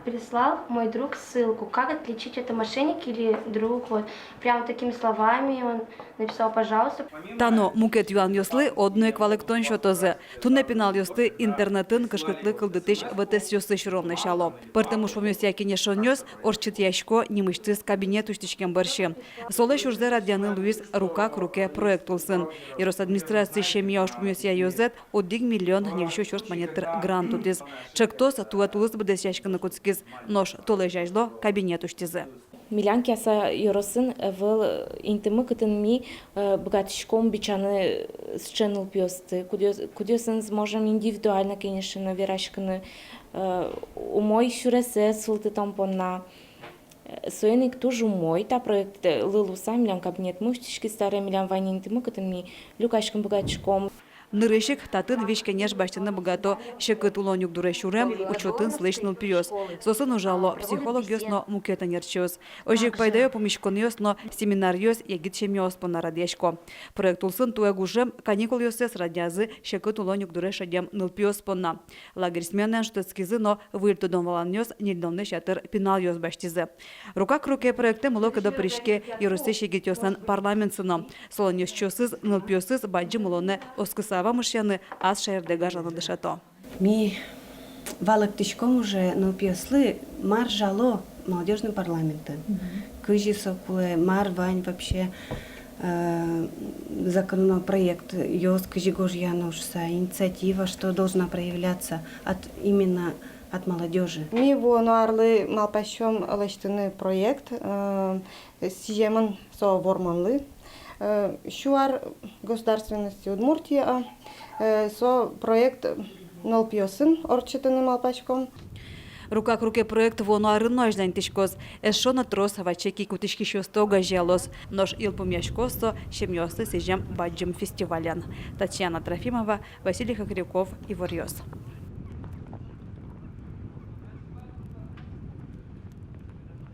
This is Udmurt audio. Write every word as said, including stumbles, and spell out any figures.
Прислал мой друг ссылку, как отличить, это мошенник или друг, вот, прям такими словами он написал: «Пожалуйста». Та но мукет юанъёслы одно ик валэктон сётозы. Туннэ пиналъёсты интернетын кышкытлык кылдытӥсь вотэсъёслы сюрон лэсяло. Пӧртэм ужпумъёсъя кенешонъёс ортчытъясько нимысьтыз кабинет усьтӥськем бӧрсьы. Солэсь ужзэ радъяны луиз «Рука к руке» проект улсын. Ёрос администраци семья ужпумъёсъя ёзэт одӥг миллион ньыльсю сюрс манет тыр грант утӥз. Ӵектос туэ тулыс быдэсъяськыны кутскиз, нош толэзь азьло кабинет усьтӥзы. Милям Кияса ёросын ӧвӧл интымы, кытын ми, э, быгатӥськом бичаны сыӵе нылпиосты, кудъёс-, кудъёсыныз можем индивидуально кенешыны, вераськыны, э, умой сюресэз султытон понна. Э, соин ик туж умой та проектлы луыса, милям кабинетмы усьтӥськиз табере, милям вань интымы, кытын ми люкаськыны быгатӥськом. Нырысь ик татын визь-кенеш басьтыны быгато секыт улон югдуре сюрем, учётын сылӥсь нылпиос. Соосын ужало психологъёс но мукет ӧнерчиос. Озьы ик пайдаё пумиськонъёс но семинаръёс егит семьяос понна радъясько. Проект улсын туэ гужем каникулъёссэс радъязы секыт улон югдуре шедем нылпиос понна. Лагерь сменаен шутэтскизы но выль тодон-валанъёс ньыльдонлэсь ятыр пиналъёс басьтӥзы. «Рука к руке» проектэ мылокыдо пыриське ёросысь егитъёслэн парламентсы но. Солэн ёзчиосыз нылпиосыз бадӟым улонэ оскыса вамышъяны, ас шаердэ гажаны дышето. Ми валэктӥськом уже нылпиослы, мар жало молодёжный парламентын. Мгм. Кызьы со кулэ, мар вань вообще, э, законопроектъёс, кызьы гожъяно шуса, инициатива, что должна проявляться от, именно от молодёжи. Ми вуоно арлы малпаськом лэсьтыны проект, э, сӥземын со Вормонлы, э, сю ар государственности Удмуртия, э, со проект нылпиосын ортчытыны малпаськом. «Рука к руке» проект вуоно арын но азьланьтӥськоз. Эшшо но трос ваче ки кутӥськисьёсты огазеялоз. Нош йылпумъяськоз со семьяослы сӥзем бадӟым фестивален. Татьяна Трофимова, Василий Хохряков, «Иворъёс».